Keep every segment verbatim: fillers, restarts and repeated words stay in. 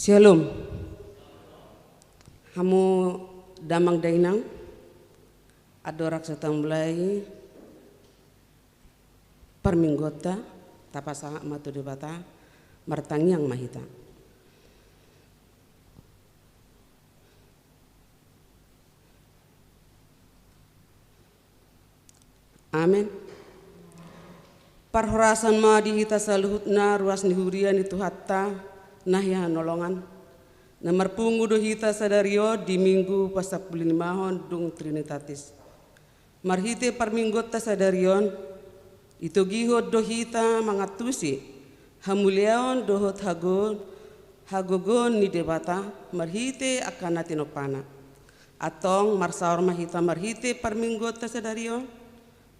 Syalom. Hamu damang dainang, andorang so tamulai parmingguonta, tapasahat ma tu Debata, martangiang ma hita. Amen. Parhorasan ma di hita saluhutna, ruas ni huria ni Tuhanta na hihanolongan. Na marpungu do hita sadari on di Minggu pasampululimahon dung Trinitatis. Marhite parmingguonta sadari on, itogihon do hita mangantusi hamuliaon dohot hago-, hagogoon ni Debata marhite angka na tinompana. Antong marsaor ma hita marhite parmingguonta sadari on,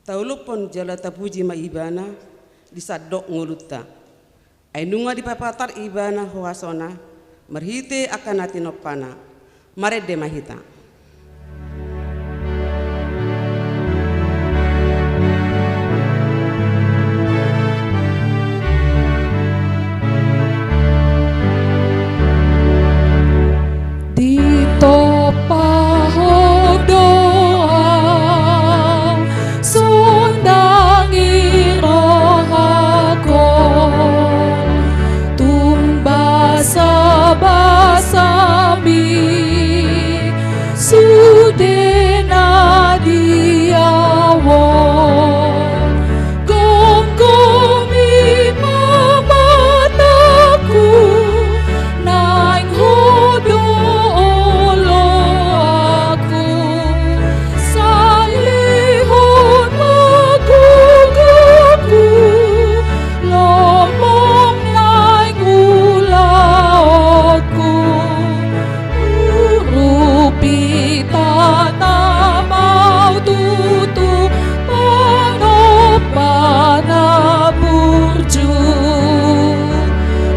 taolophon jala tapuji ma Ibana di sandok ngolunta. Ai nunga dipapatar Ibana hoasona marhite angka na tinompana. Marende ma hita. Ditompa Ho do ahu, sondangi rohakon, tung basabasami sude na di ahu on. Gomgomi ma matangku, naeng Ho do oloanku, salihon ma gogoku, lomo naeng ulaonku. Urupi tanam ahu tutu panompa na burju.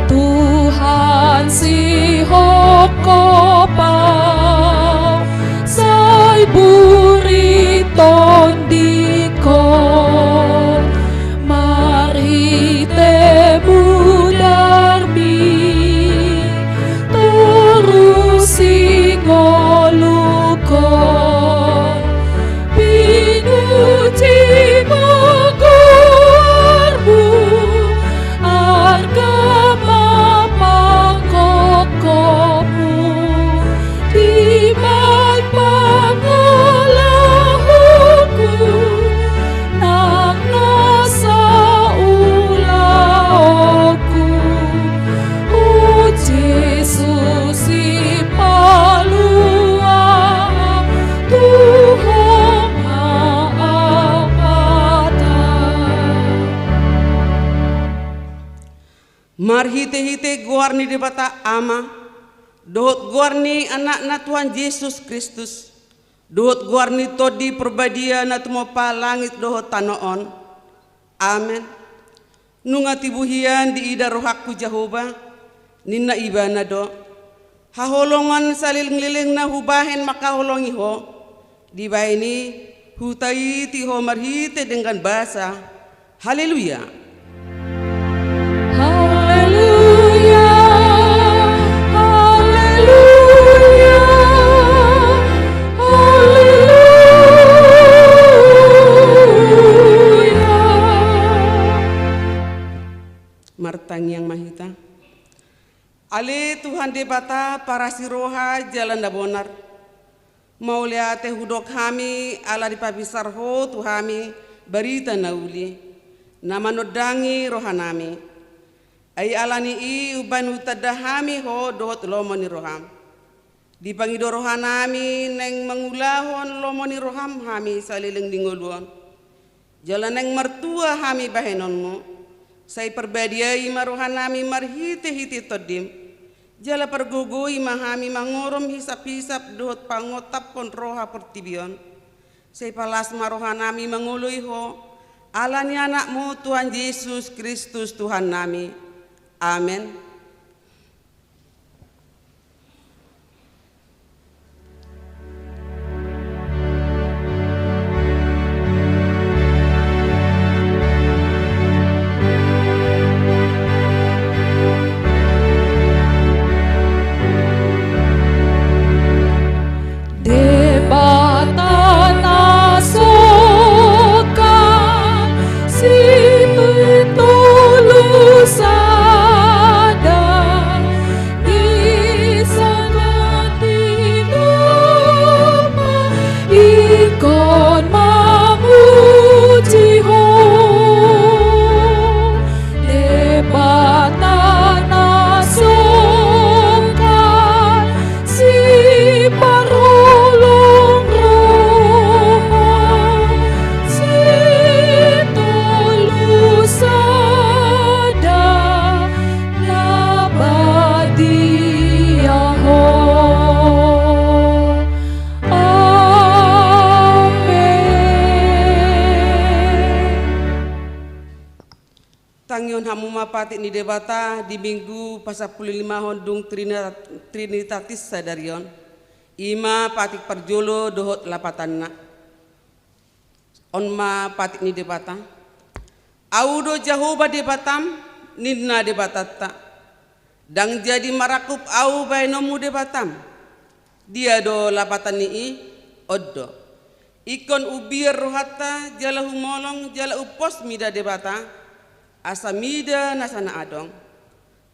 Tuhan, sihongkop ahu, sai burit tondingkon. Marhite mudarmi torusi ngolungkon, pinuji ma goarmu, arga ma pangkongkonmu. Di ma pangalahoku, nang nasa ulaonku, o Jesus, sipaluahon tu Ho ma ahu patah. Marhitehite goar ni Debata Ama, dohot goar ni Anakna Tuhan Jesus Kristus, dohot goar ni Tondi Parbadia na tumompa langit dohot tano on. Amen. Nunga tibu hian diida rohangku Jahowa, ninna Ibana do. Haholongan salelenglelengna hubahen mangkaholongi Ho, dibahen i hutaiti Ho marhite denggan basa. Haleluya. Haleluya. Haleluya. Haleluya. Martangiang ma hita. Ale Tuhan Debata, parasi roha jala na bonar. Mauliate hudok hami ala dipabinsar Ho tu hami barita na uli, na manondangi rohanami. Ai ala ni i umbahen hutanda hami Ho dohot lomo ni roham. Dipangido rohanami naeng mangulahon lomo ni roham hami saleleng ni ngolu on. Jala naeng martua hami bahenonmu, sai parbadiai ma rohanami marhitehite Tondim, jala pargogoi ma hami mangorom hisaphisap dohot pangontaphon roha portibi on. Sai palas ma rohanami mangoloi Ho, ala ni Anakmu Tuhan Jesus Kristus Tuhannami. Amen. Hamu ma patik ni Debata di Minggu pasampulu limahon dung Trina-, Trinitatis sadari on. I ma patik parjolo dohot lapatanna. On ma patik ni Debata. Ahu do Jahowa Debatam, ninna Debatanta. Ndang jadi marangkup Ahu baenonmu Debatam. Dia do lapatan ni i? On do. Ingkon umbiar rohanta jala humolong jala umpos mida Debata, asa mida nasa na adong.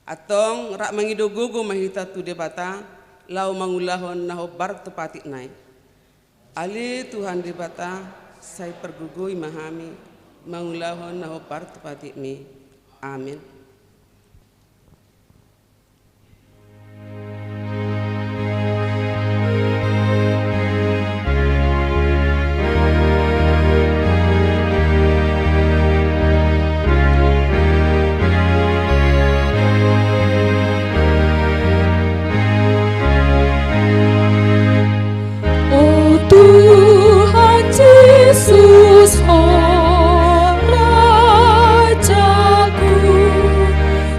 Antong rap mangido gogo ma hita tu Debata, laho mangulahon na hombar tu patikna i. Ale Tuhan Debata, sai pargogoi ma hami mangulahon na hombar tu patikmi. Amen. O Tuhan Jesus, Ho Rajaku,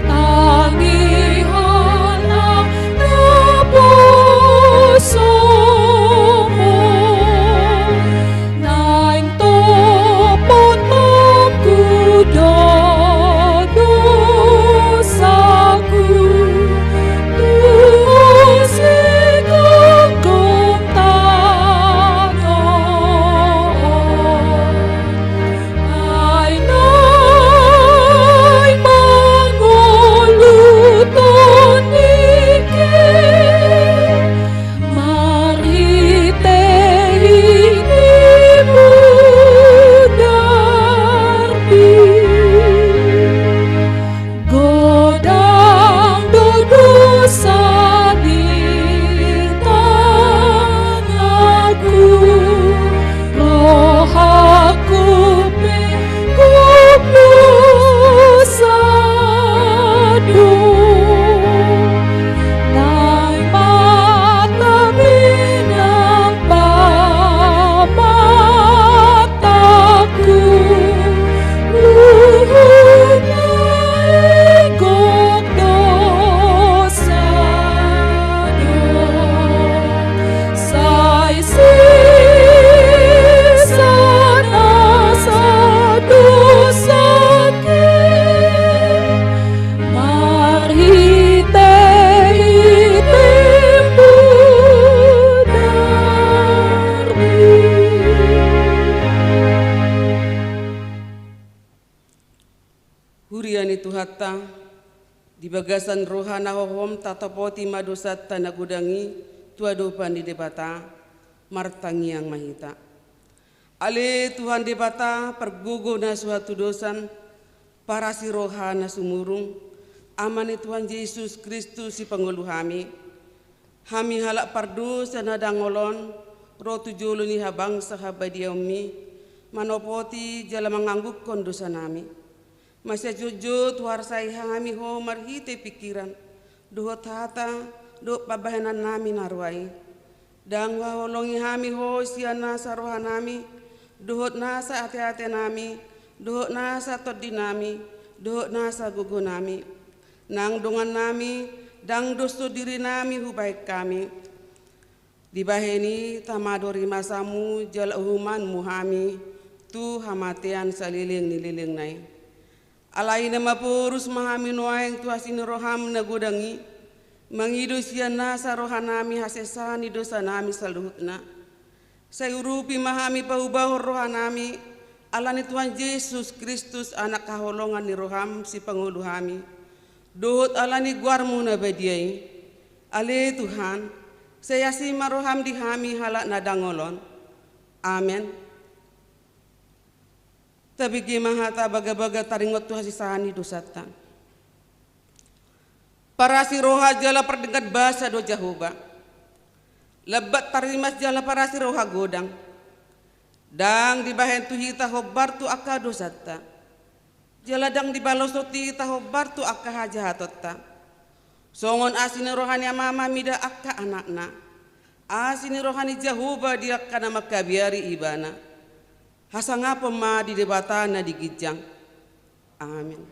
tangihon na naposoMu. Naeng topotopku do dosaku, tu Ho sigomgom tanoon. Ai naeng mangolu tondike, marhite i Tipu Darbi. Godang do dosa ni tanganku, rohangku pe gok dosa do. Naeng ma tabe nang pamatangku, luhut na i gok dosa do. Sai sesa nasa dosangki, marhite i Tipu Darbi. Huria ni Tuhanta, di bagasan roha na hohom tatopoti ma dosanta na godang i tu adopan ni Debata. Martangiang ma hita. Ale Tuhan Debata, pargogo na so hatudosan, parasi roha na sumurung, Ama ni Tuhan Jesus Kristus sipangolu hami, hami halak pardosa na dangol on, ro tu jolo ni habangsa habadiaonmi, manopoti jala manganggungkon dosanami. Masiajotjot huarsai hami Ho marhite pingkiran, dohot hata, dohot pambahenannami na roa i. Ndang huhaholongi hami Ho sian nasa rohanami, dohot nasa ateatenami, dohot nasa tondinami, dohot nasa gogonami. Nang dongannami, ndang dos do dirinami hubahen hami. Dibahen i tama do rimasamu jala uhumanmu hami tu hamatean saleleng ni lelengna i. Alai na maporus ma hami nuaeng tu asi ni roham na godang i, mangido sian nasa rohanami hasesaan ni dosanami saluhutna. Sai urupi ma hami paubahon rohanami, ala ni Tuhan Jesus Kristus, Anak haholongan ni roham sipangolu hami, dohot ala ni goarmu na badia i. Ale Tuhan, sai asi ma roham di hami halak na dangol on. Amen. Tabege ma hata bagabaga taringot tu hasesaan ni dosanta. Parasi roha jala pardenggan basa do Jahowa. Lambat tarimas jala parasi roha godang. Ndang dibahen tu hita hombar tu angka dosanta. Jala ndang dibaloshon tu hita hombar tu angka hajahatonta. Songon asi ni roha ni amama mida angka anakna. Asi ni roha ni Jahowa di angka na mangkabiari ibana. Hasangapon ma di Debata na di ginjang. Amen.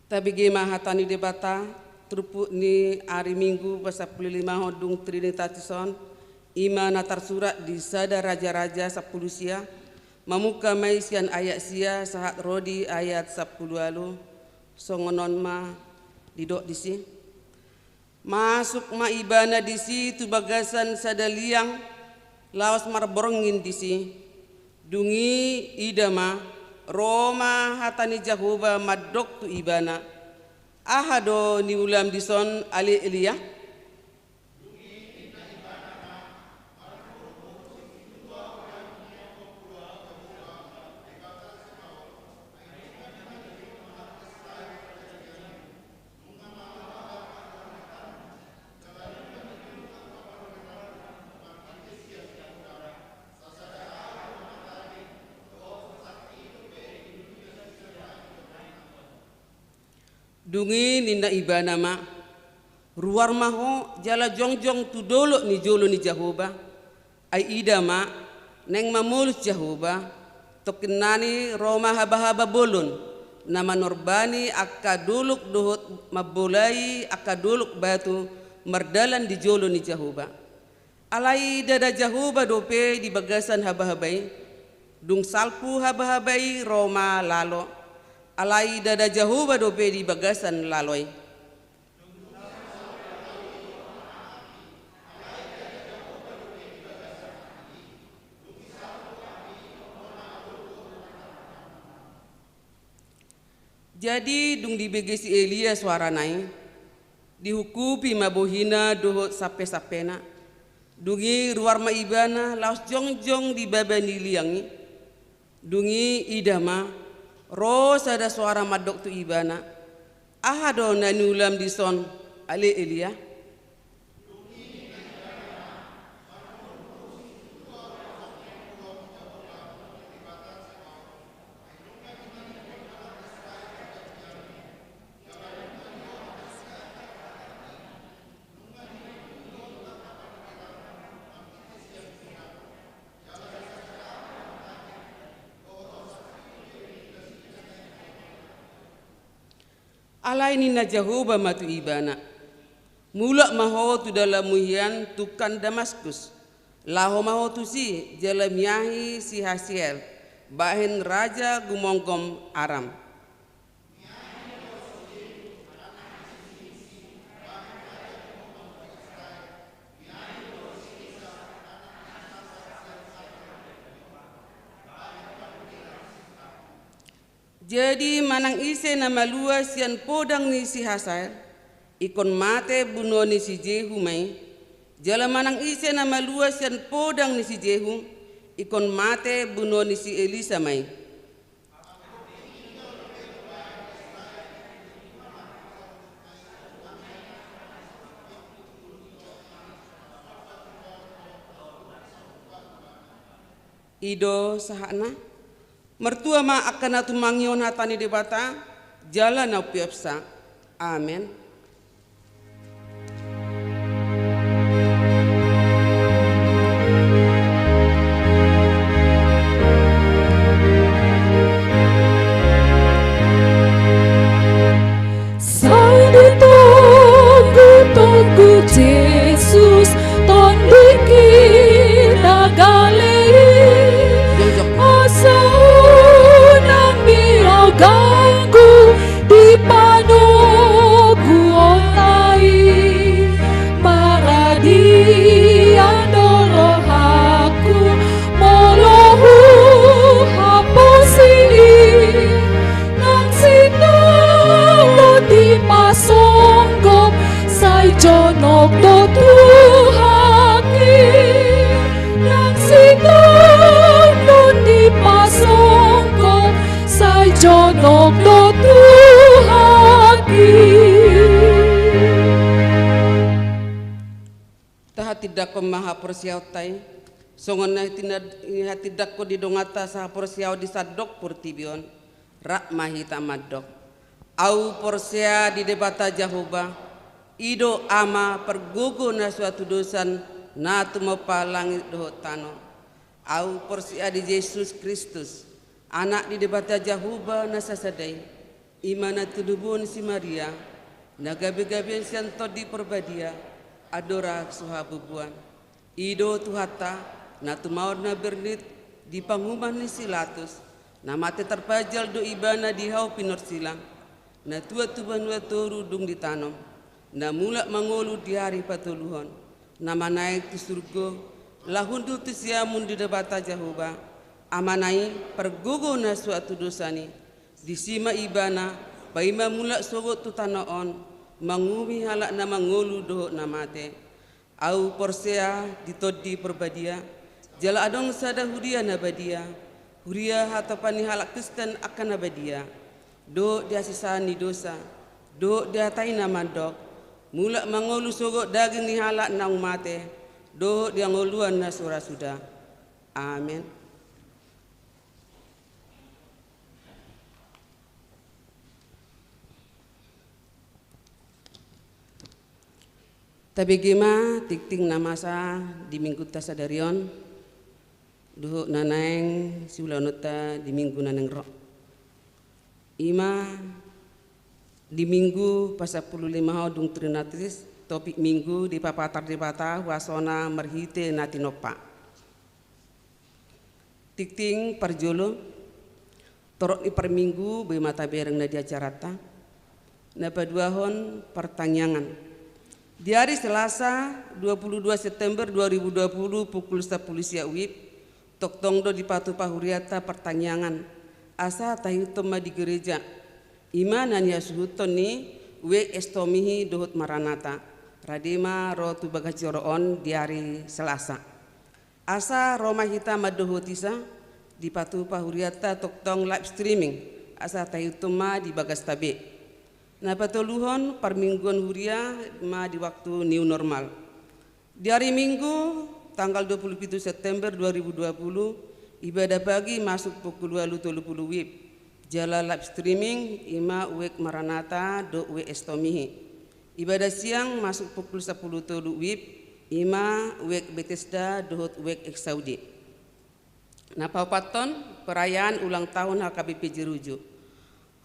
Tabege ma hata ni Debata, turpuk ni ari Minggu pasampulu lima hondung Trinitatis on, i ma na tarsurat di Sada Raja-raja sampulu sia, mamungka ma i sian ayat sia sahat ro di ayat sampulu ualu, songon on ma didok disi. Masuk ma ibana disi tu bagasan sada liang, laos marborngin disi. Dung i ida ma, ro ma hata ni Jahowa mandok tu ibana. Aha do niulam dison ale Elia? Dung i ninna ibana ma, ruar ma ho jala jongjong tu dolok ni jolo ni Jahowa. Ai ida ma, naeng mamolus Jahowa, tongkinnani ro ma habahaba bolon, na manorbani angka dolok dohot mambolai angka dolok batu mardalan di jolo ni Jahowa. Alai ndada Jahowa dope di bagasan habahaba i, dung salpu habahaba i ro ma lalo. Alai ndada Jahowa dope di bagasan lalo i. Jadi dung dibege si Elia soarana i, dihungkupi ma bohina dohot sampesampena. Dung i ruar ma ibana laos jongjong di baba ni liang i. Dung i ida ma, ro sada soara mandok tu ibana, aha do na niulam dison ale Elia? Alai ninna Jahowa ma tu ibana, mulak ma ho tu dalanmu hian tungkan Damaskus, laho ma ho tusi jala miahi si Hasael, bahen raja gumonggom Aram. Jadi manang ise na malua sian podang ni si Hasael, ingkon mate bunuon ni si Jehu ma i, jala manang ise na malua sian podang ni si Jehu, ingkon mate bunuon ni si Elisa ma i. I do sahatna. Martua ma angka na tumangihon hata ni Debata jala na umpeopsa. Amen. Sai ditonggu-tonggu Jesus, tondikkina gale i. Asa unang be ahu ganggu di panoguonta i. Maradian do rohangku molo huhaposi i. Nang sintong do dipasonggop, sai jonok do Tuhan i. Nang sintong do dipasonggop, sai jonok do Tuhan i. Tahatindangkon ma haporseaonta i, songon na hatinda-, hatindangkon di donganta sahaporseaon di sandok portibi on. Rap ma hita mandok. Ahu porsea di Debata Jahowa, i do Ama pargogo na so hatudosan, na tumompa langit dohot tano. Ahu porsea di Jesus Kristus, Anak ni Debata Jahowa na sasada i. I ma na tinubuhon si Maria, na gabe-gabean sian Tondi Parbadia, andorang so habubuan. I do Tuhanta, na tumaon na bernit di panguhuman ni si Pilatus, na mate tarpajal do ibana di hau pinorsilang, na tuat tu banua toru dung ditanom, na mulak mangolu di ari patoluhon, na manaek tu surgo, laho hundul tu siamun ni Debata Jahowa, Amana i, pargogo na suat tu dosana i, disi ma ibana, paima mulak sogot tu tano on, manguhumi halak na mangolu dohot na mate. Ahu porsea di Tondi Parbadia, jala adong sada huria na badia, huria hatopan ni halak Kristen angka na badia, dohot di hasesaan ni dosa, dohot di hata i na mandok, mulak mangolu sogot daging ni halak naung mate, dohot di hangoluan na so ra suda. Amen. Tabege ma tingting na masa di minggunta sadari on, dohot na naeng siulaonta di minggu na naeng ro. I ma di minggu pasampulu lima ho dung Trinitatis, topik minggu, dipapatar Debata huasona marhite na tinompa. Tingting parjolo, torop ni parminggu boi ma tabereng na di acaranta. Na paduahon, partangiangan. Di ari Selasa, dua puluh dua September dua ribu dua puluh, pukul sampulu sia WIB, tongtong do dipatupa hurianta partangiangan, asa tahiton ma di gereja, i ma na nihasuhuton ni Wake Estomihi dohot Maranatha. Rade ma ro tu bagas joro on di ari Selasa. Asa ro ma hita mandohoti sa, dipatupa hurianta tongtong live streaming, asa tahiton ma di bagasta be. Na patoluhon, parmingguon huria ma di waktu new normal. Di ari Minggu, tanggal dua puluh pitu September dua ribu dua puluh, ibadah pagi masuk pukul ualu tolu pulu WIB, jala live streaming, i ma Wake Maranatha dohot Wake Estomihi. Ibadah siang masuk pukul sampulu tolu WIB, i ma Wake Bethesda dohot Wake Exaudi. Na paopathon, perayaan ulang tahun HKBP Jeruju.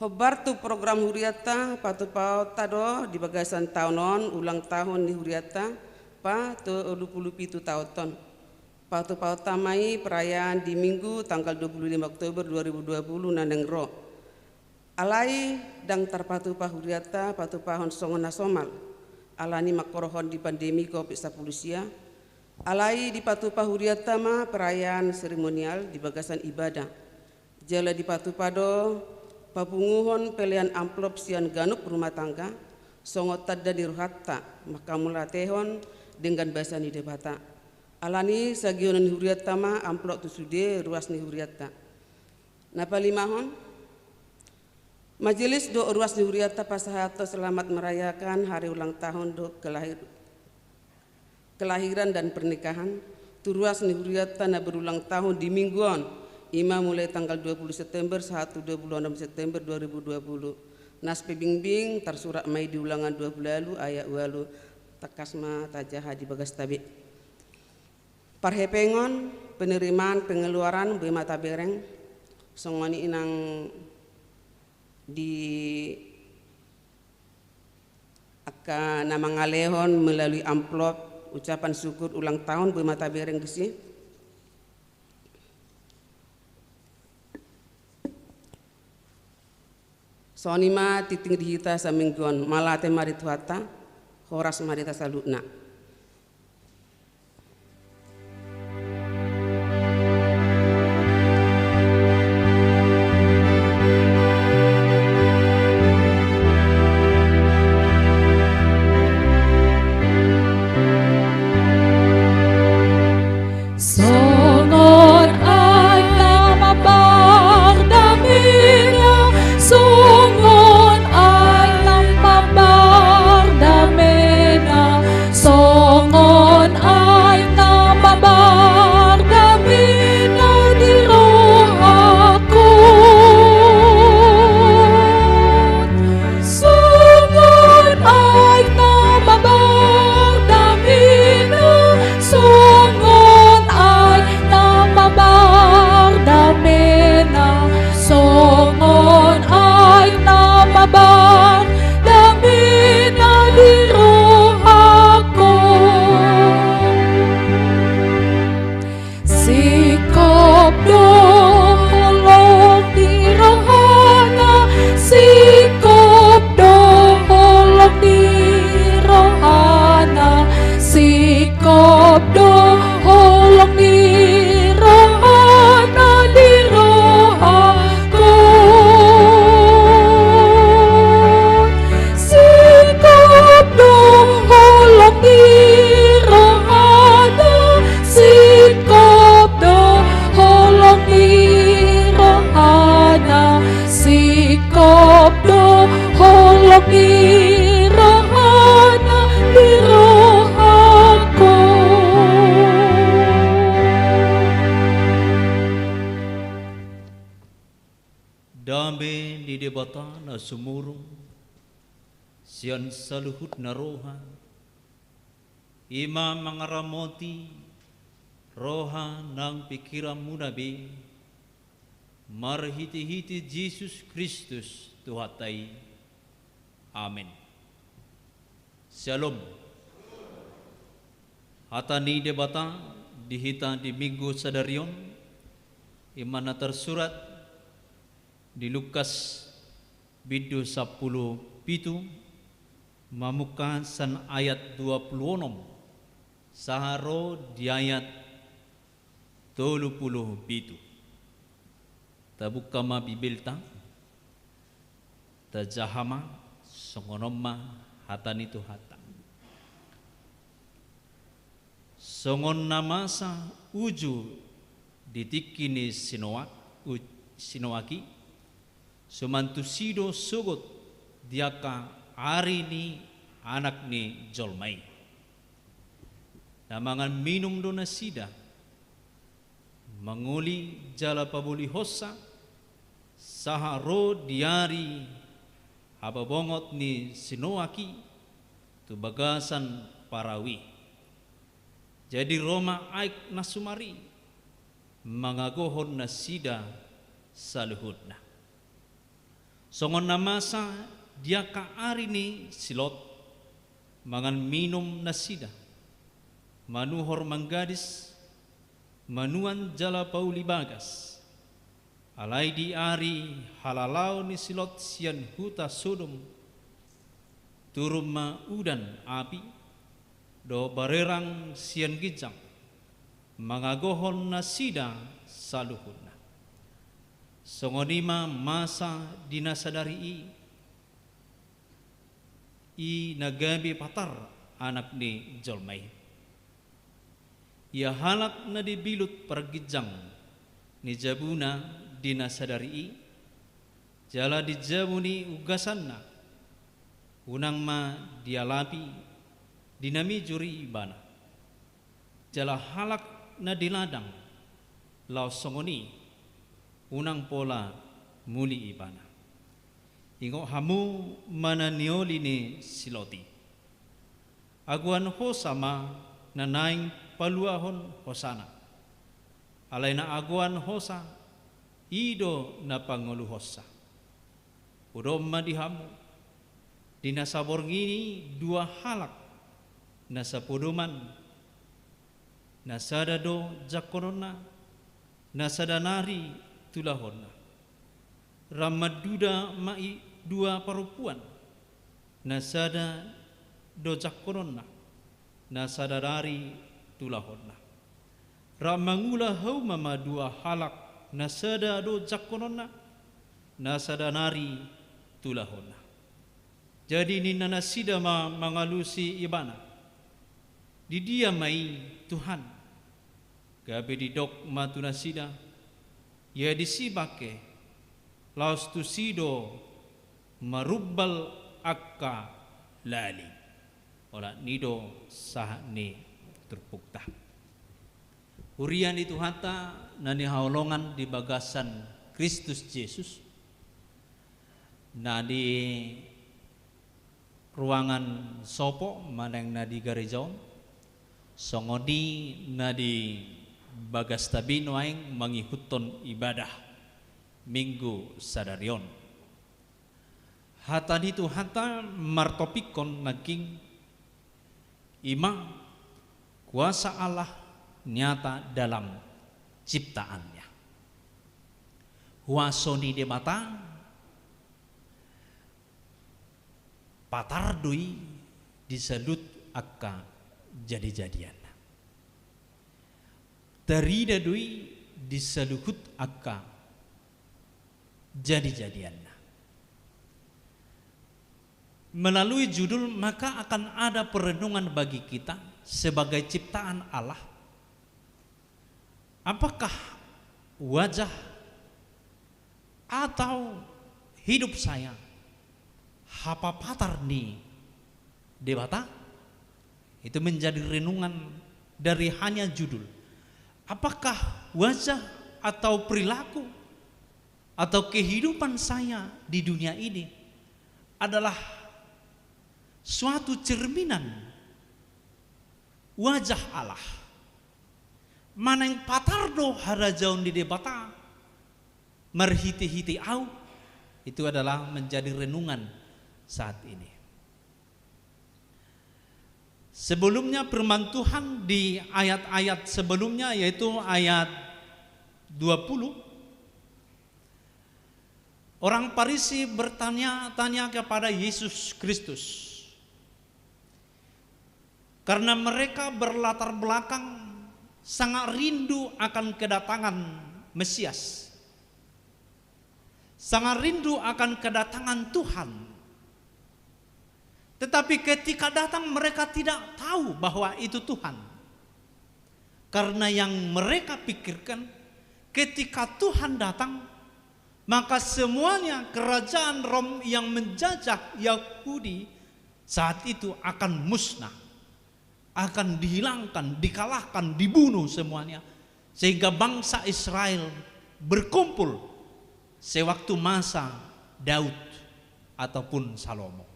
Hombar tu program hurianta, patupaonta do di bagasan taon on ulang tahun ni hurianta patolu pulu pitu taonhon. Patupaonta ma i perayaan di Minggu tanggal dua puluh lima Oktober dua ribu dua puluh na naeng ro. Alai ndang tarpatupa hurianta patupahon songon na somal, alani mangkorhon di pandemi Covid sampulu sia, alai dipatupa hurianta ma perayaan seremonial di bagasan ibadah. Jala dipatupa do papunguhon pelean amplop sian ganup rumah tangga, songon tanda ni rohanta manghamauliatehon denggan basa ni Debata. Alani sagihonon ni hurianta ma amplop tu sude ruas ni hurianta. Na palimahon, majelis dohot ruas ni hurianta pasahathon selamat merayakan hari ulang tahun dohot kelahir-, kelahiran dan pernikahan tu ruas ni hurianta na berulang tahun di Minggu on, i ma mulai tanggal dua puluh September sahat tu dua puluh enam September dua ribu dua puluh. Nas pe bingbing tarsurat ma i di Ulangan dua pulu ualu ayat ualu, tangkas ma tajaha di bagasta be. Parhepengon, penerimaan, pengeluaran, boi ma tabereng, songon i nang di angka na mangalehon melalui amplop ucapan syukur ulang tahun, boi ma tabereng disi. Songon i ma tingting di hita saminggu on, mauliate ma di Tuhanta, horas ma di hita saluhutna. Songon aek na mambardamena, songon aek na mambardamena, so Tapi rohana di rohangku. Dame ni Debata na sumurung sian saluhutna roha, i ma mangaramoti roha nang pingkiranmuna be, marhitehite Jesus Kristus Tuhanta i. Amen. Syalom. Hata ni Debata di hita di Minggu sadari on, i ma na tarsurat di Lukas bindu sampulu pitu, mamungka sian ayat dua pulu onom sahat ro di ayat tolu pulu pitu. Tabuka ma Bibelta, tajaha ma, songon on ma hata ni Tuhanta. Songon na masa uju di tingki ni sinoak, u-, sinoak i, suman tusi do sogot di angka ari ni Anak ni jolma i. Na mangan minum do nasida, mangoli jala pabolihonsa, sahat ro di ari habobongot ni sinoak i tu bagasan parau i. Jadi ro ma aek na sumar i, mangagohon nasida saluhutna. Songon na masa di angka ari ni si Lot, mangan minum nasida, manuhor manggadis, manuan jala pauli bagas. Alai di ari halalaon ni si Lot sian huta Sodom, turun ma udan api dohot barerang sian ginjang, mangagohon nasida saluhutna. Songon i ma masa di na sadari i, i na gabe patar Anak ni jolma i. Ia halak na dibilut parginjang ni jabuna di na sadari i, jala di jabu ni unggasanna, unang ma dialapi di na mijur i ibana. Jala halak na di ladang, laos songon i, unang pola muli ibana. Ingot hamu ma na nioli ni si Lot i. Agoan hosa ma na naeng paluahon hosana. Alai na agoan hosa, i do na pangoluhonsa. Podoman ma di hamu, di na saborngin i dua halak na sapodoman, na sada do jangkononna, na sada nari tulahonna. Rap manduda ma i dua parompuan, na sada do jangkononna, na sada nari tulahonna. Rap mangula hauma ma dua halak, na sada do jangkononna, na sada nari tulahonna. Jadi ninna nasida ma mangalusi ibana, "Di dia ma i, Tuhan?" Gabe didok ma tu nasida, "Ia disi bangke, laos tusi do marumbal angka lali." Olat ni do sahat ni turpukta. Huria ni Tuhanta na hinaholongan di bagasan Kristus Jesus, na di ruangan sopo manang na di gareja on, songon i na di bagasta be nuaeng mangihuthon ibadah Minggu sadari on. Hata ni Tuhanta martopikkon nangkin, i ma kuasa Allah nyata dalam ciptaan-Nya. Huaso ni Debata patar do i di saluhut angka jadi-jadianna. Tarida do i di saluhut angka jadi-jadianna. Melalui judul, maka akan ada perenungan bagi kita sebagai ciptaan Allah. Apakah wajah atau hidup saya hapapatar ni Debata? Itu menjadi renungan dari hanya judul. Apakah wajah atau perilaku atau kehidupan saya di dunia ini adalah suatu cerminan wajah Allah? Manang patar do harajaon ni Debata marhite-hite ahu? Itu adalah menjadi renungan saat ini. Sebelumnya, firman Tuhan di ayat-ayat sebelumnya, yaitu ayat dua puluh, orang Farisi bertanya-tanya kepada Yesus Kristus. Karena mereka berlatar belakang sangat rindu akan kedatangan Mesias, sangat rindu akan kedatangan Tuhan. Tetapi ketika datang, mereka tidak tahu bahwa itu Tuhan. Karena yang mereka pikirkan, ketika Tuhan datang, maka semuanya kerajaan Rom yang menjajah Yahudi saat itu akan musnah, akan dihilangkan, dikalahkan, dibunuh semuanya, sehingga bangsa Israel berkumpul sewaktu masa Daud ataupun Salomo.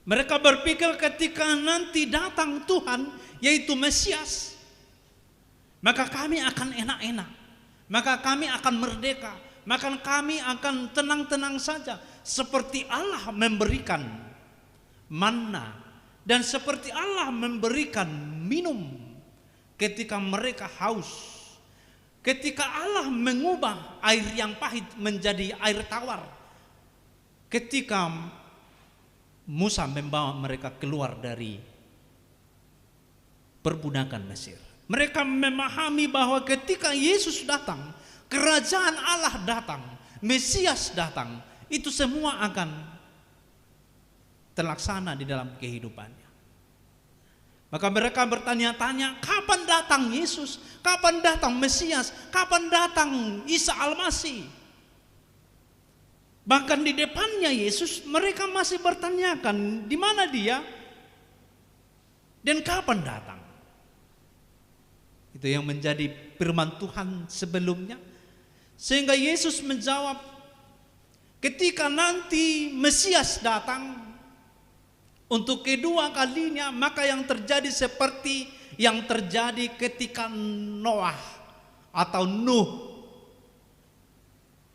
Mereka berpikir, ketika nanti datang Tuhan, yaitu Mesias, maka kami akan enak-enak, maka kami akan merdeka, maka kami akan tenang-tenang saja, seperti Allah memberikan manna dan seperti Allah memberikan minum ketika mereka haus, ketika Allah mengubah air yang pahit menjadi air tawar ketika Musa membawa mereka keluar dari perbudakan Mesir. Mereka memahami bahwa ketika Yesus datang, kerajaan Allah datang, Mesias datang, itu semua akan terlaksana di dalam kehidupannya. Maka mereka bertanya-tanya, "Kapan datang Yesus? Kapan datang Mesias? Kapan datang Isa Al-Masih?" Bahkan di depannya Yesus, mereka masih bertanyakan, "Di mana Dia? Dan kapan datang?" Itu yang menjadi firman Tuhan sebelumnya. Sehingga Yesus menjawab, "Ketika nanti Mesias datang untuk kedua kalinya, maka yang terjadi seperti yang terjadi ketika Noah atau Nuh."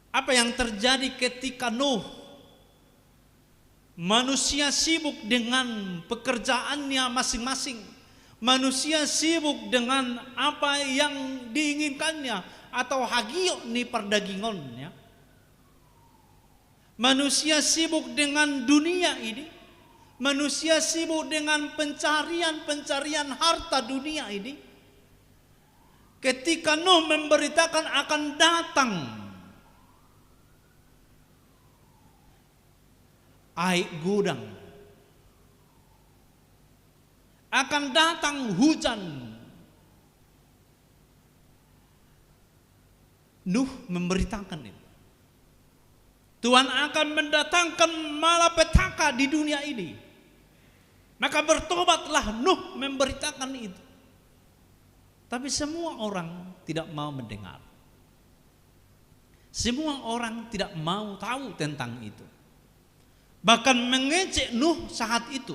Apa yang terjadi ketika Nuh? Manusia sibuk dengan pekerjaannya masing-masing. Manusia sibuk dengan apa yang diinginkannya atau hagiot ni pardagingonnya. Manusia sibuk dengan dunia ini. Manusia sibuk dengan pencarian-pencarian harta dunia ini. Ketika Nuh memberitakan akan datang aek godang, akan datang hujan, Nuh memberitakan itu. Tuhan akan mendatangkan malapetaka di dunia ini. Maka bertobatlah, Nuh memberitakan itu. Tapi semua orang tidak mau mendengar. Semua orang tidak mau tahu tentang itu. Bahkan mengejek Nuh saat itu.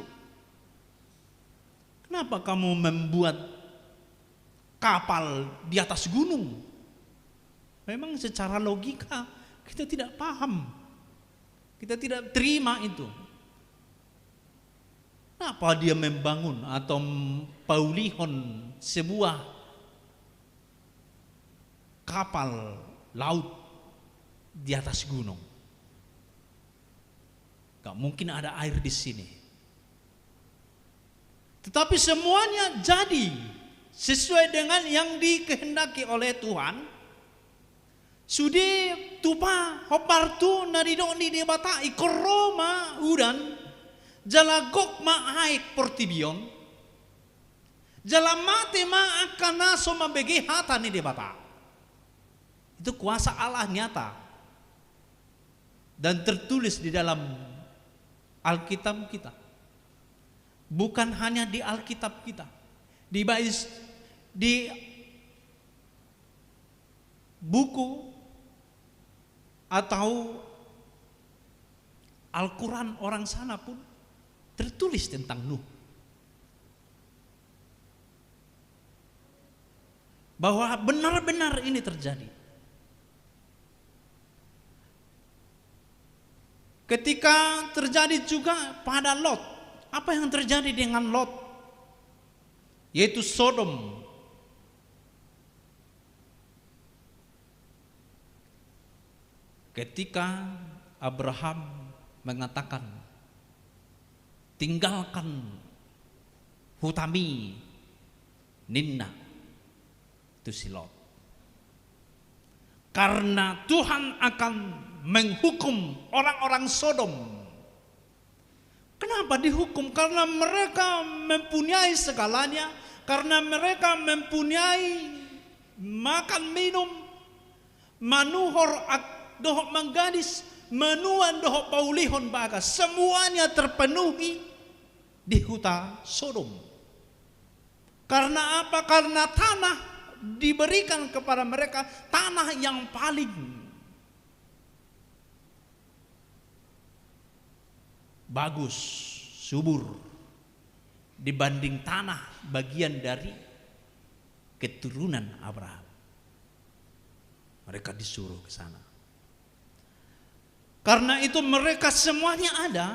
"Kenapa kamu membuat kapal di atas gunung?" Memang secara logika kita tidak paham. Kita tidak terima itu. Kenapa dia membangun atau m-, paulihon sebuah kapal laut di atas gunung? Gak mungkin ada air di sini. Tetapi semuanya jadi sesuai dengan yang dikehendaki oleh Tuhan. Sude tupa hombar tu na nidok ni Debata, ingkon ro ma udan, jala gok ma aek portibi on, jala mate ma angka na so mambege hata ni Debata. Itu kuasa Allah nyata. Dan tertulis di dalam Alkitab kita. Bukan hanya di Alkitab kita. Di bais-, di buku atau Al-Quran orang sana pun tertulis tentang Nuh. Bahwa benar-benar ini terjadi. Ketika terjadi juga pada Lot. Apa yang terjadi dengan Lot? Yaitu Sodom. Ketika Abraham mengatakan, "Tinggalkan hutami," ninna tu si Lot. Karena Tuhan akan menghukum orang-orang Sodom. Kenapa dihukum? Karena mereka mempunyai segalanya, karena mereka mempunyai makan minum, manuhor ak-, dohot manggadis, manuan dohot paulihon bagas, semuanya terpenuhi di huta Sodom. Karena apa? Karena tanah diberikan kepada mereka, tanah yang paling bagus, subur, dibanding tanah bagian dari keturunan Abraham. Mereka disuruh ke sana. Karena itu mereka semuanya ada,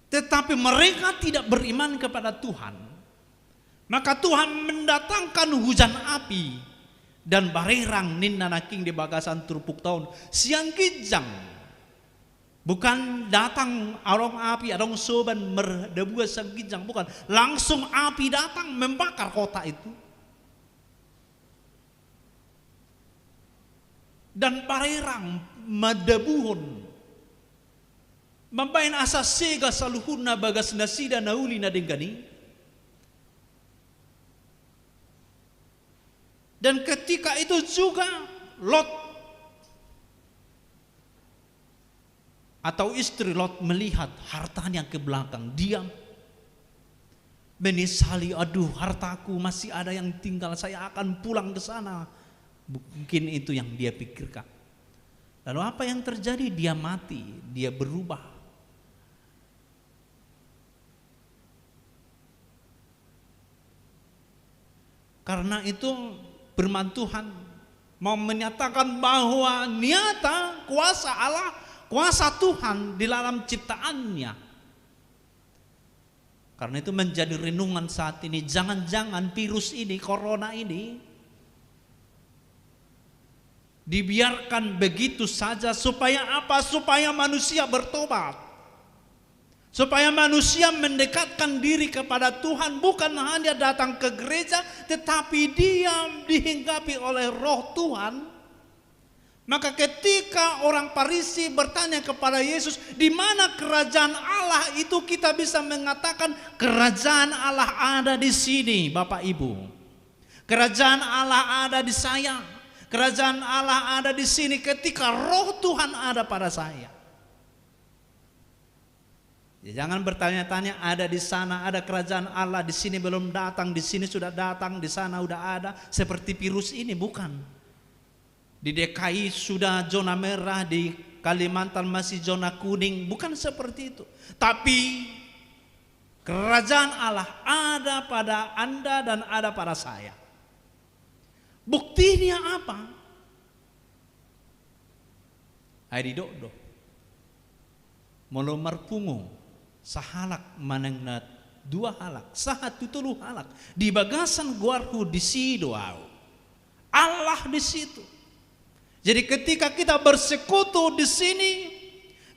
tetapi mereka tidak beriman kepada Tuhan. Maka Tuhan mendatangkan hujan api dan barerang ninna nangkin di bagasan turpukta on sian ginjang. Bukan datang adong api, adong soban mardabuan sian ginjang, bukan. Langsung api datang membakar kota itu. Dan barerang, madabuhon, mambahen asa sega saluhutna bagas nasida na uli na denggan i. Dan ketika itu juga Lot atau istri Lot melihat hartanya ke belakang, dia menyesali, "Aduh, hartaku masih ada yang tinggal, saya akan pulang ke sana." Mungkin itu yang dia pikirkan. Lalu apa yang terjadi? Dia mati, dia berubah. Karena itu, firman Tuhan mau menyatakan bahwa nyata kuasa Allah, kuasa Tuhan di dalam ciptaan-Nya. Karena itu menjadi renungan saat ini, jangan-jangan virus ini, corona ini, dibiarkan begitu saja. Supaya apa? Supaya manusia bertobat. Supaya manusia mendekatkan diri kepada Tuhan, bukan hanya datang ke gereja, tetapi dia dihinggapi oleh Roh Tuhan. Maka ketika orang Farisi bertanya kepada Yesus, "Di mana kerajaan Allah itu?" Kita bisa mengatakan, "Kerajaan Allah ada di sini, Bapak Ibu. Kerajaan Allah ada di saya. Kerajaan Allah ada di sini ketika Roh Tuhan ada pada saya." Ya, jangan bertanya-tanya, ada di sana, ada kerajaan Allah, di sini belum datang, di sini sudah datang, di sana sudah ada, seperti virus ini, bukan. Di D K I sudah zona merah, di Kalimantan masih zona kuning, bukan seperti itu. Tapi kerajaan Allah ada pada Anda dan ada pada saya. Buktinya apa? Ai didok do. Molo marpungu sahalak manang na dua halak, sahat tu tolu halak di bagasan goarhu, disi do Ahu. Allah di situ. Jadi ketika kita bersekutu di sini,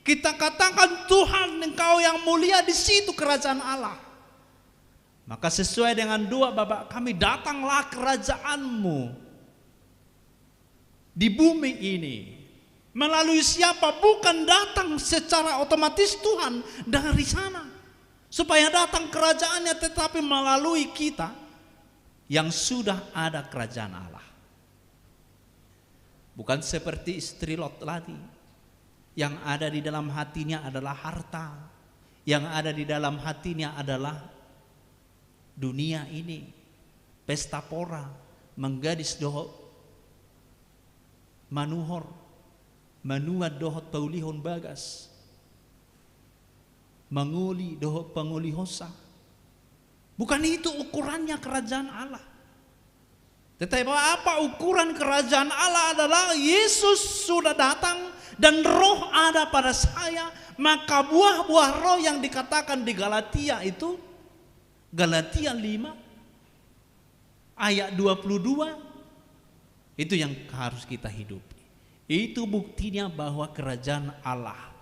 kita katakan, "Tuhan, Engkau yang mulia, di situ kerajaan Allah." Maka sesuai dengan doa Bapa kami, datanglah kerajaan-Mu di bumi ini. Melalui siapa? Bukan datang secara otomatis Tuhan dari sana. Supaya datang kerajaan-Nya, tetapi melalui kita yang sudah ada kerajaan Allah. Bukan seperti istri Lot lagi. Yang ada di dalam hatinya adalah harta. Yang ada di dalam hatinya adalah dunia ini. Pesta pora, manggadis dohot manuhor, manuan dohot paulihon bagas, mangoli dohot pangolihonsa. Bukan itu ukurannya kerajaan Allah. Tetapi apa ukuran kerajaan Allah adalah Yesus sudah datang dan Roh ada pada saya, maka buah-buah Roh yang dikatakan di Galatia itu, Galatia lima ayat dua puluh dua, itu yang harus kita hidupi. Itu buktinya bahwa kerajaan Allah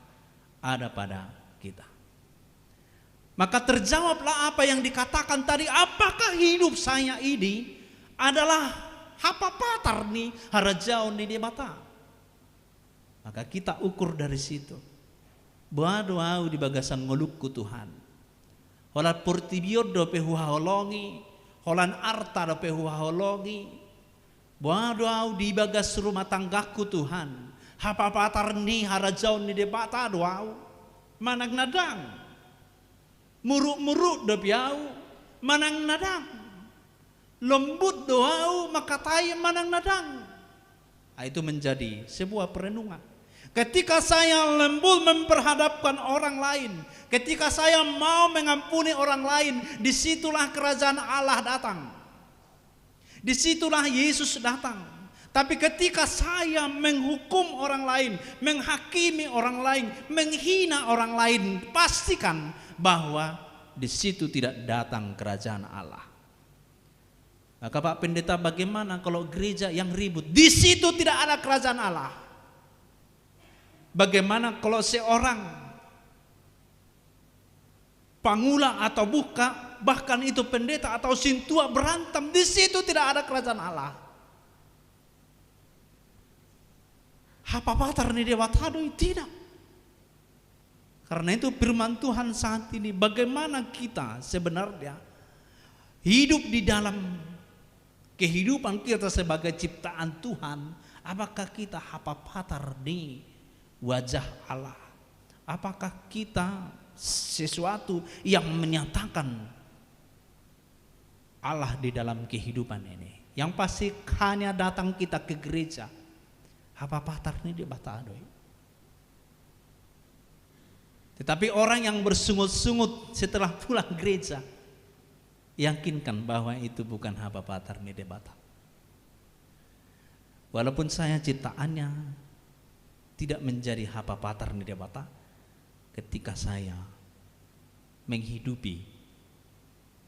ada pada kita. Maka terjawablah apa yang dikatakan tadi, apakah hidup saya ini adalah hapapatar ni harajaon ni Debata? Maka kita ukur dari situ. Boha do ahu di bagasan ngolungku, Tuhan? Holan portibi on dope huhaholongi, holan arta dope huhaholongi. Boha do ahu di bagas rumah tanggangku, Tuhan? Hapapatar ni harajaon ni Debata do ahu manang na ndang? Muruk-muruk dope ahu manang na ndang? Lembut do ahu mangkatai manang na ndang? Ah, itu menjadi sebuah perenungan. Ketika saya lembut memperhadapkan orang lain, ketika saya mau mengampuni orang lain, disitulah kerajaan Allah datang. Disitulah Yesus datang. Tapi ketika saya menghukum orang lain, menghakimi orang lain, menghina orang lain, pastikan bahwa di situ tidak datang kerajaan Allah. Maka, Pak Pendeta, bagaimana kalau gereja yang ribut? Di situ tidak ada kerajaan Allah. Bagaimana kalau seorang pangula atau buka, bahkan itu pendeta atau sintua berantem, di situ tidak ada kerajaan Allah. Hapapatar ni Debata do i? Tidak. Karena itu firman Tuhan saat ini, bagaimana kita sebenarnya hidup di dalam kehidupan kita sebagai ciptaan Tuhan, apakah kita hapapatar ni wajah Allah? Apakah kita sesuatu yang menyatakan Allah di dalam kehidupan ini? Yang pasti hanya datang kita ke gereja, hapapatar ni Debata do i. Tetapi orang yang bersungut-sungut setelah pulang gereja, yakinkan bahwa itu bukan hapapatar ni Debata. Walaupun saya ciptaannya tidak menjadi hapapatar ni Debata, ketika saya menghidupi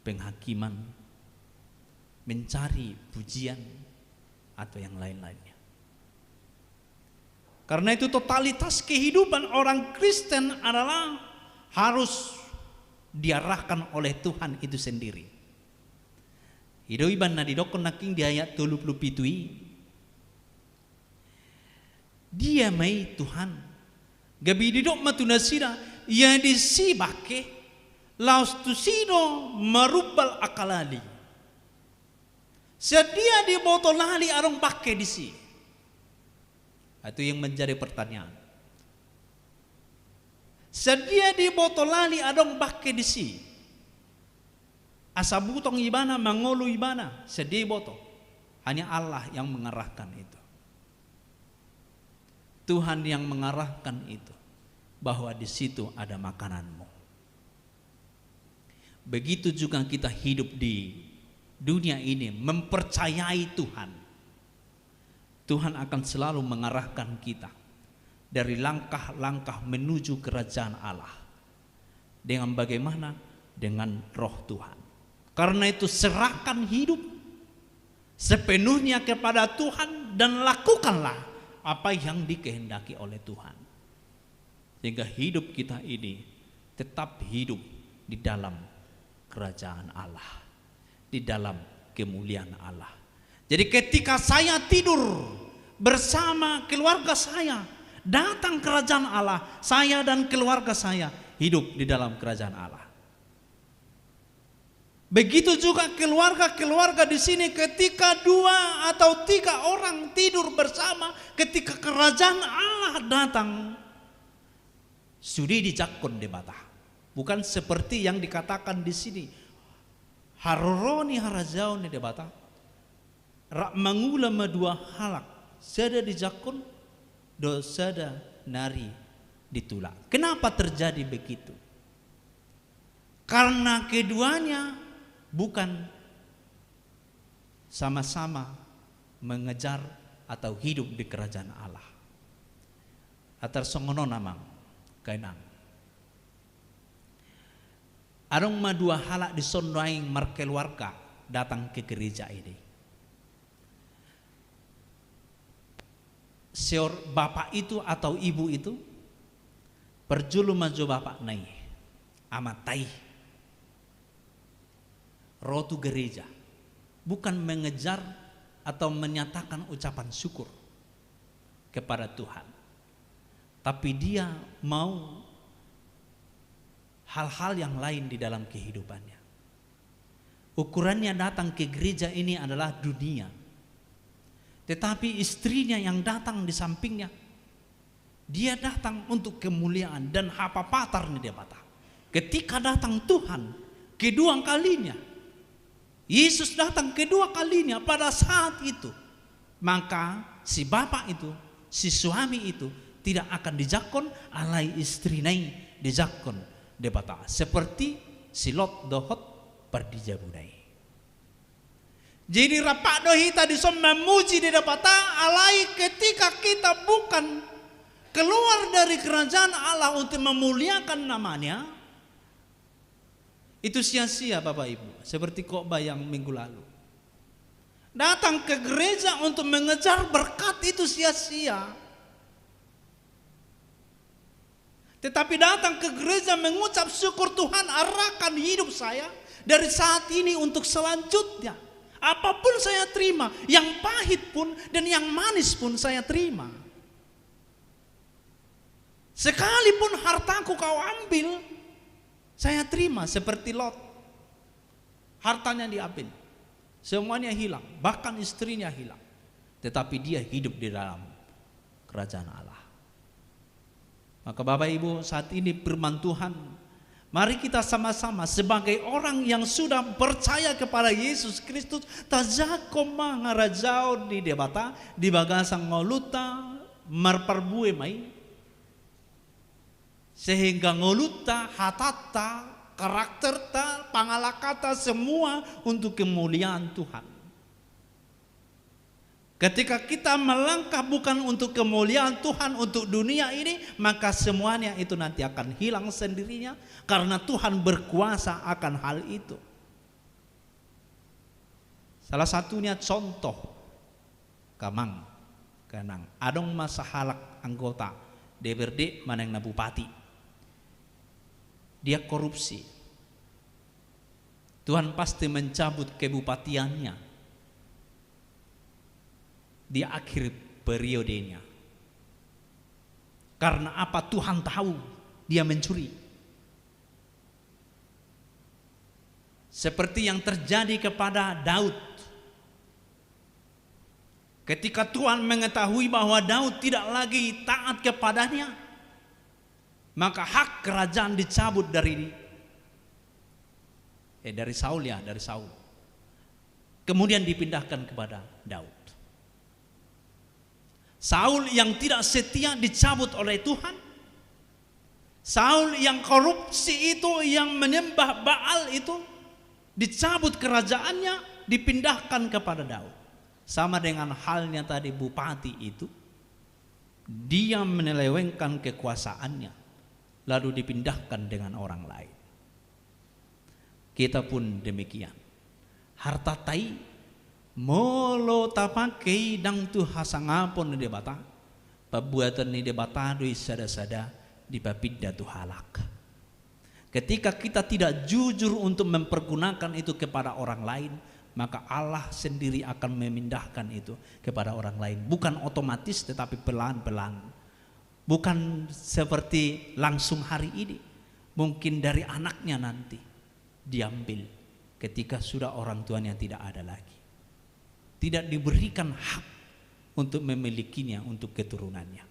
penghakiman, mencari pujian, atau yang lain-lainnya. Karena itu, totalitas kehidupan orang Kristen adalah harus diarahkan oleh Tuhan itu sendiri. I do ibana na didokkon nangkin di ayat tolu pulu pitu i, "Dia ma i, Tuhan?" Gabe didok ma tu nasida, "Ia disi bangke, laos tusi do marumbal angka lali." Sian dia diboto lali adong bangke disi? Itu yang menjadi pertanyaan. Sian dia diboto lali adong bangke disi? Asa butong ibana, mangolu ibana, sian dia diboto? Hanya Allah yang mengarahkan itu. Tuhan yang mengarahkan itu, bahwa di situ ada makananmu. Begitu juga kita hidup di dunia ini, mempercayai Tuhan. Tuhan akan selalu mengarahkan kita dari langkah-langkah menuju kerajaan Allah. Dengan bagaimana? Dengan Roh Tuhan. Karena itu, serahkan hidup sepenuhnya kepada Tuhan dan lakukanlah apa yang dikehendaki oleh Tuhan. Sehingga hidup kita ini tetap hidup di dalam kerajaan Allah, di dalam kemuliaan Allah. Jadi, ketika saya tidur bersama keluarga saya, datang kerajaan Allah, saya dan keluarga saya hidup di dalam kerajaan Allah. Begitu juga keluarga-keluarga di sini, ketika dua atau tiga orang tidur bersama, ketika kerajaan Allah datang, Sude dijangkon Debata. Bukan seperti yang dikatakan di sini. Haroro ni harajaon ni Debata rap mangula ma dua halak, sada dijangkon, dohot sada nari ditulak. Kenapa terjadi begitu? Karena keduanya bukan sama-sama mengejar atau hidup di kerajaan Allah. Atar songon on, amang dohot inang. Adong ma dua halak dison nuaeng markeluarga datang ke gereja ini. Seorang bapak itu atau ibu itu, parjolo ma jo bapakna i, amanta i, ro tu gereja, bukan mengejar atau menyatakan ucapan syukur kepada Tuhan, tapi dia mau hal-hal yang lain di dalam kehidupannya. Ukurannya datang ke gereja ini adalah dunia. Tetapi istrinya yang datang di sampingnya, dia datang untuk kemuliaan dan hapapatar ni Debata. Ketika datang Tuhan kedua kalinya, Yesus datang kedua kalinya pada saat itu, maka si bapak itu, si suami itu tidak akan dijangkon, alai istrina i dijangkon Debata. Seperti si Lot dohot pardijabuna i. Jadi rap do hita dison mamuji Debata, alai ketika kita bukan keluar dari kerajaan Allah untuk memuliakan namanya, itu sia-sia, Bapak Ibu, seperti khotbah yang minggu lalu. Datang ke gereja untuk mengejar berkat itu sia-sia. Tetapi datang ke gereja mengucap syukur, "Tuhan, arahkan hidup saya dari saat ini untuk selanjutnya. Apapun saya terima, yang pahit pun dan yang manis pun saya terima." Sekalipun hartaku kau ambil, saya terima seperti Lot. Hartanya diambil. Semuanya hilang, bahkan istrinya hilang. Tetapi dia hidup di dalam kerajaan Allah. Maka Bapak Ibu, saat ini firman Tuhan, mari kita sama-sama sebagai orang yang sudah percaya kepada Yesus Kristus, tajangkon ma harajaon ni Debata di bagasan ngolunta, marparbue ma i. Sehingga ngolunta, hatanta, karakterta, pangalangkanta, semua untuk kemuliaan Tuhan. Ketika kita melangkah bukan untuk kemuliaan Tuhan, untuk dunia ini, maka semuanya itu nanti akan hilang sendirinya, karena Tuhan berkuasa akan hal itu. Salah satunya contoh, amang dohot inang, adong ma sahalak anggota D P R D manang na bupati. Dia korupsi. Tuhan pasti mencabut kebupatiannya di akhir periodenya. Karena apa? Tuhan tahu dia mencuri. Seperti yang terjadi kepada Daud. Ketika Tuhan mengetahui bahwa Daud tidak lagi taat kepada-Nya, maka hak kerajaan dicabut dari, eh, dari Saul, ya, dari Saul. Kemudian dipindahkan kepada Daud. Saul yang tidak setia dicabut oleh Tuhan. Saul yang korupsi itu, yang menyembah Baal itu, dicabut kerajaannya, dipindahkan kepada Daud. Sama dengan halnya tadi bupati itu, dia menyelewengkan kekuasaannya, lalu dipindahkan dengan orang lain. Kita pun demikian. Hartanta i, molo tapake i ndang tu hasangapon ni Debata, pambuatan ni Debata do i sada-sada dipapinda tu halak. Ketika kita tidak jujur untuk mempergunakan itu kepada orang lain, maka Allah sendiri akan memindahkan itu kepada orang lain. Bukan otomatis, tetapi pelan-pelan. Bukan seperti langsung hari ini. Mungkin dari anaknya nanti diambil ketika sudah orang tuanya tidak ada lagi. Tidak diberikan hak untuk memilikinya untuk keturunannya.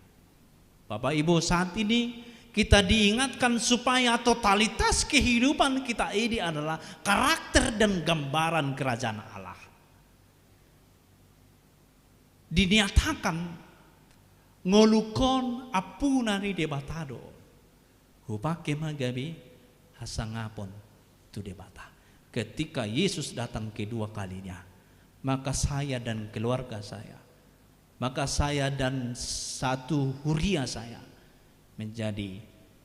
Bapak Ibu, saat ini Kita diingatkan supaya totalitas kehidupan kita ini adalah karakter dan gambaran kerajaan Allah. Dinyatakan ngolungkon ampuna ni Debata do. Hupake ma gabe hasangapon tu Debata. Ketika Yesus datang kedua kalinya, maka saya dan keluarga saya, maka saya dan satu huria saya menjadi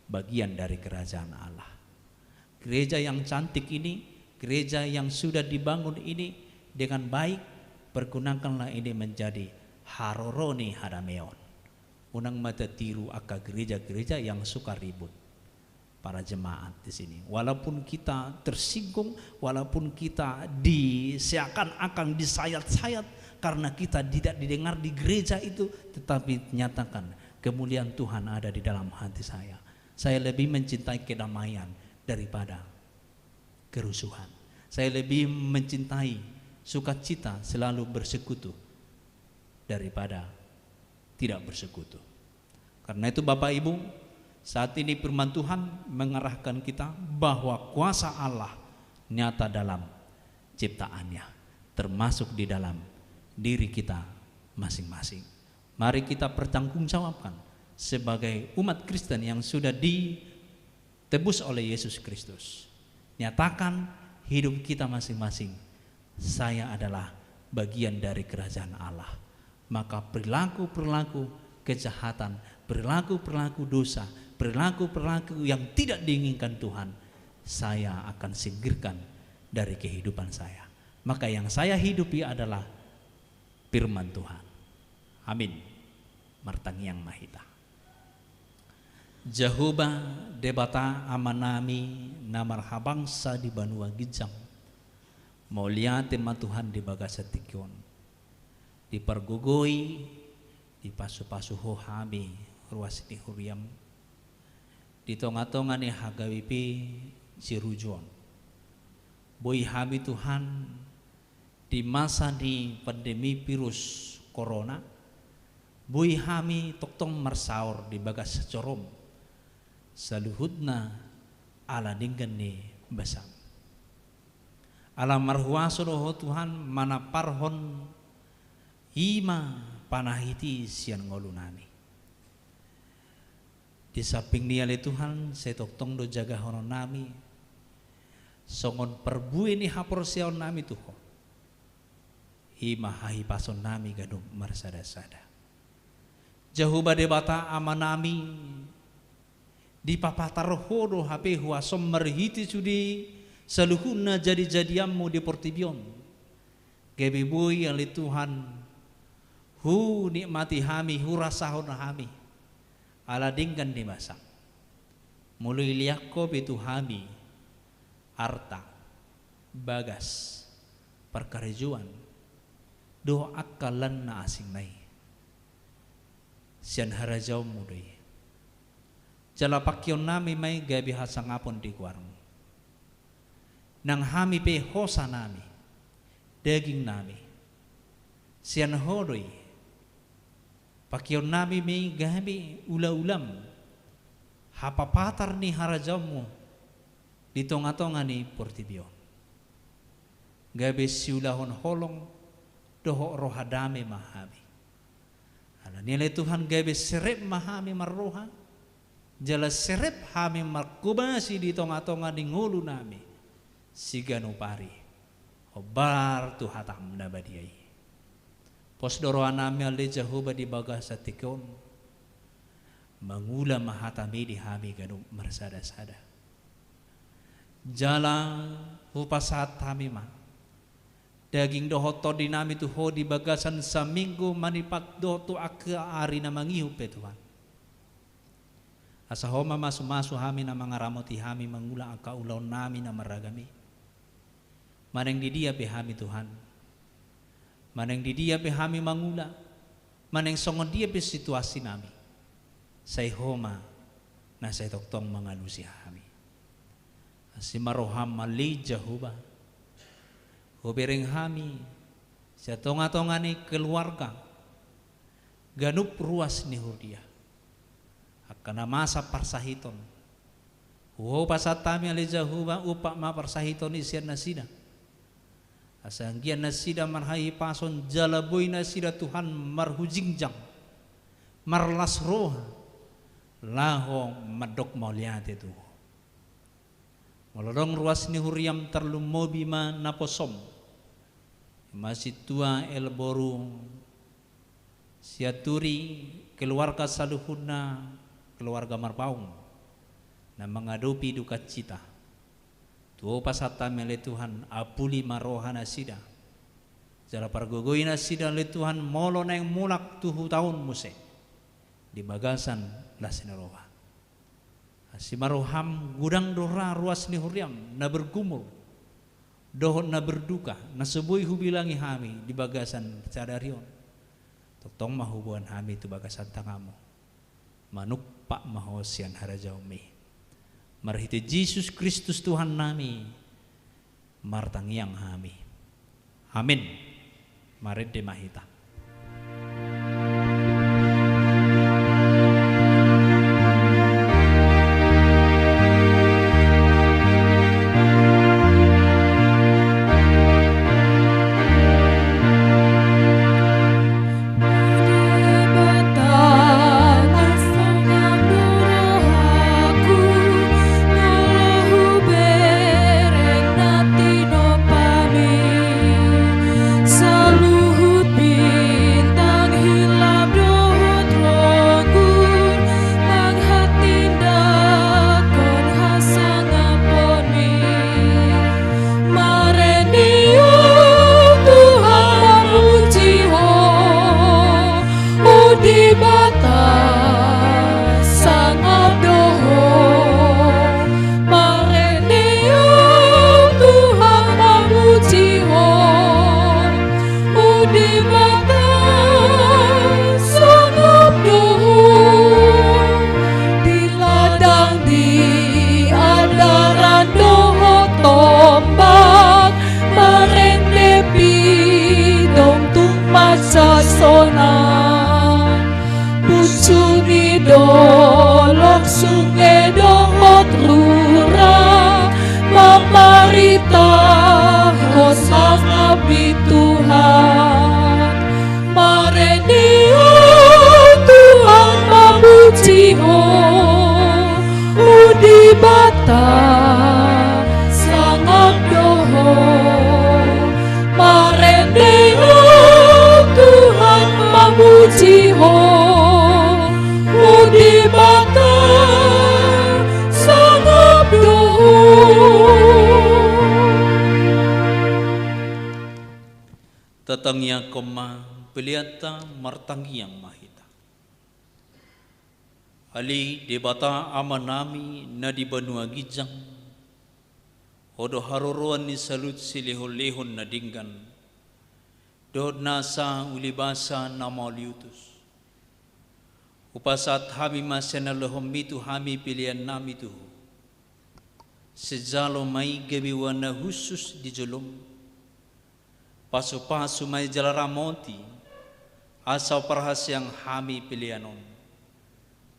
bagian dari kerajaan Allah. Gereja yang cantik ini, gereja yang sudah dibangun ini dengan baik, pergunakanlah ini menjadi haroro ni hadameon. Unang ma tatiru angka gereja-gereja yang suka ribut. Para jemaat di sini, walaupun kita tersinggung, walaupun kita di, seakan-akan disayat-sayat karena kita tidak didengar di gereja itu, tetapi nyatakan kemuliaan Tuhan ada di dalam hati saya. Saya lebih mencintai kedamaian daripada kerusuhan. Saya lebih mencintai sukacita selalu bersekutu daripada tidak bersekutu. Karena itu, Bapak Ibu, saat ini firman Tuhan mengarahkan kita bahwa kuasa Allah nyata dalam ciptaannya, termasuk di dalam diri kita masing-masing. Mari kita pertanggungjawabkan sebagai umat Kristen yang sudah ditebus oleh Yesus Kristus. Nyatakan hidup kita masing-masing, "Saya adalah bagian dari kerajaan Allah." Maka perilaku-perilaku kejahatan, perilaku-perilaku dosa, perilaku-perilaku yang tidak diinginkan Tuhan, saya akan singkirkan dari kehidupan saya. Maka yang saya hidupi adalah firman Tuhan. Amin. Martangiang ma hita. Jahowa Debata Amanami na marhabangsa di banua ginjang, mauliate ma Tuhan di bagasan tingki on. Dipargogoi, dipasupasu Ho hami ruas ni huriaM di tongatonga ni H K B P Sirujuon. Boi hami Tuhan di masa ni pandemi virus corona, boi hami tongtong marsaor di bagas joroM, saluhutna ala denggan ni basaM. Ala marhuaso do Ho Tuhan manamparhon i ma panahit i sian ngolunami. Di samping ni i ale Tuhan, sai tongtong do jagahononnami songon parbue ni haporseaonnami tu Ho, i ma hahipasonnami ganup marsadasada. Jahowa Debata Amanami, dipapatar Ho do hape huasoM marhite sude saluhutna jadijadianMu di portibi on. Gabe boi ale Tuhan, hunikmati hami, hurasahon hami ala denggan ni basaM. Molo ilean Ho pe tu hami arta, bagas, parkarejoan, dohot angka lan na asingna i, sian harajaonMu do i. Jala pangkeonnami ma i gabe hasangapon di goarMu. Nang hami pe hosanami, dagingnami, sian Ho do i. Pangkeonnami ma i gabe ulaulaM, hapapatar ni harajaonMu di tongatonga ni portibi on. Gabe siulahon holong dohot roha dame ma hami. Alani i ale Tuhan, gabe serep ma hami marroha, jala serep hami marhobasi di tongatonga ni ngolunami siganup ari, hombar tu hataM na badia i. Pos do rohanami ale Jahowa di bagasan tingki on, mangula ma hataMi di hami ganup marsadasada. Jala hupasahat hami ma daging dohot tondinami tu Ho di bagasan saminggu manipat dohot tu angka ari na mangihut pe Tuhan. Asa Ho ma masumasu hami na mangaramoti hami mangula angka ulaonnami na marragam i. Manang di dia pe hami Tuhan, manang di dia pe hami mangula, manang songon dia pe situasinami, sai Ho ma na sai tongtong mangalusi hami. Asi ma rohaM ale Jahowa, hubereng hami sian tongatonga ni keluarga, ganup ruas ni huria. Angka na masa parsahiton, hupasahat hami ale Jahowa, umpat ma parsahiton i sian nasida. Asa anggiat nasida marhahipason jala boi nasida Tuhan marhujingjang, marlas roha, laho mandok mauliate tu Ho. Molo adong ruas ni huriam, tarlumobi ma naposom, i ma sintua, elboru, sianturi, keluarga saluhutna, keluarga Marpaung, na mangadopi dukacita. Tu Ho pasahat hami ale Tuhan, apuli ma roha nasida, jala pargogoi nasida ale Tuhan, molo naeng mulak tu hutaon muse di bagasan las ni roha. Asi ma roham, godang do ra ruas ni huriam na bergumul dohot na berduka, na so boi hubilangi hami di bagasan sadari on. Tongtong ma huboan hami tu bagasan tanganmu, manumpak ma Ho sian harajaonmi. Marhite Jesus Kristus Tuhannami, martangiang hami. Amin. Marende ma hita. Saluhut bintang hilap dohot ronggur manghatindanghon hasangaponmi. Marende Ho Tuhan, mamuji Ho, O Debata, sangap do Ho. Marende Ho Tuhan, mamuji Ho, O Debata, sangap do Ho. Di ladang, di andaran dohot tombak, marende pidong tung mansai sonang. Punsu ni dolok, sunge dohot rura, mamaritahon sangap ni Tuhan. Marende Ho Tuhan, mamuji Ho, O Debata, sangap do Ho. Marende Ho Tuhan, mamuji Ho, O Debata, sangap do Ho. Tatangiangkon ma peleanta, martangiang ma hita. Ale Debata Amanami na di banua ginjang, Ho do haroroan ni saluhut silehonlehon na denggan dohot nasa ulibasa na mauliutus. Hupasahat hami ma sian na nilehonmi tu hami peleannami tu Ho. Sijalo ma i gabe uanak na hushus di jolom. Pasupasu ma i jala ramoti, asa huparhaseang hami pelean on.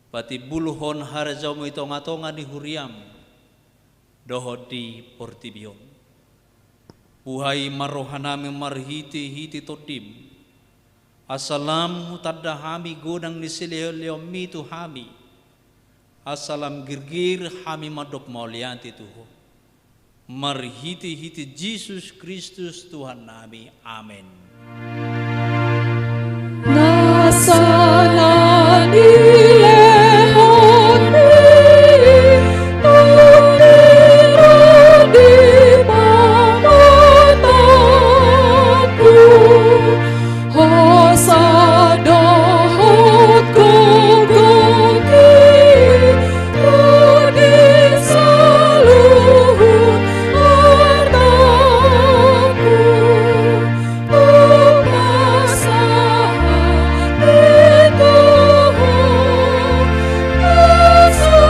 Patimbulhon harajaonmu i tongatonga ni huriam dohot di portibi on. Buhai ma rohanami marhitehite Tondim, asa lam hutanda hami godang ni silehonlehonmi tu hami, asa lam girgir hami mandok mauliate tu Ho. Marhitehite Jesus Kristus Tuhannami. Amen. Nasa na nilehonmi, tondiran di pamatangku, hosa dohot gogoti, tu di saluhut artangku, hupasahat i tu Ho, nasa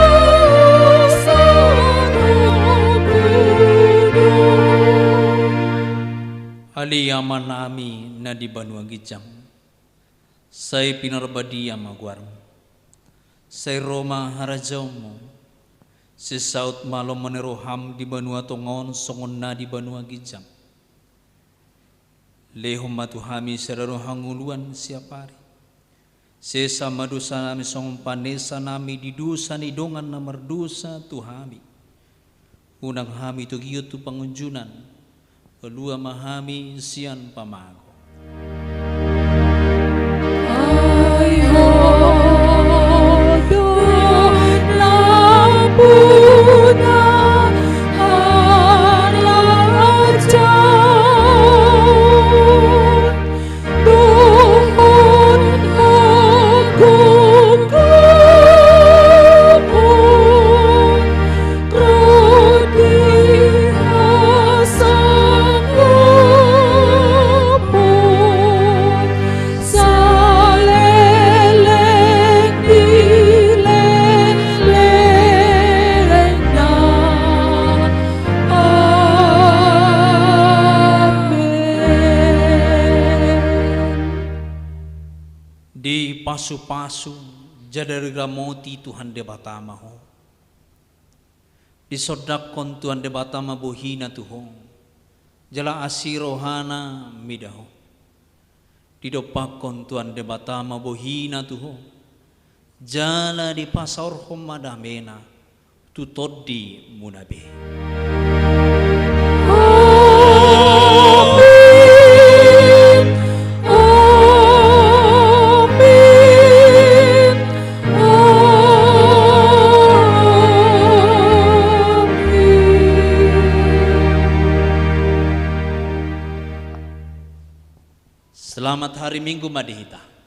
sangap do. Ale Amanami na di banua ginjang, sai pinarbadia ma goarmu. Sai ro ma harajaonmu. Sai saut ma lomo ni roham di banua tonga on songon na di banua ginjang. Lehon ma tu hami sadari on hangoluan siapari. Sesa ma dosanami songon panesanami di dosa ni dongan na mardosa tu hami. Unang hami togihon tu pangunjunan, palua ma hami sian pamago. Ai Ho do nampuna harajaon dohot hagogoon, ro di hasangapon saleleng ni lelengna. Amen. Dipasupasu jala diramoti Tuhan Debata ma ho. Disondangkon Tuhan Debata ma bohina tu ho, jala asi rohana mida ho. Didompakkon Tuhan Debata ma bohina tu ho, jala dipasaorhon ma damena tu tondimuna be. Amin. Amin. Amin. Selamat hari Minggu ma di hita.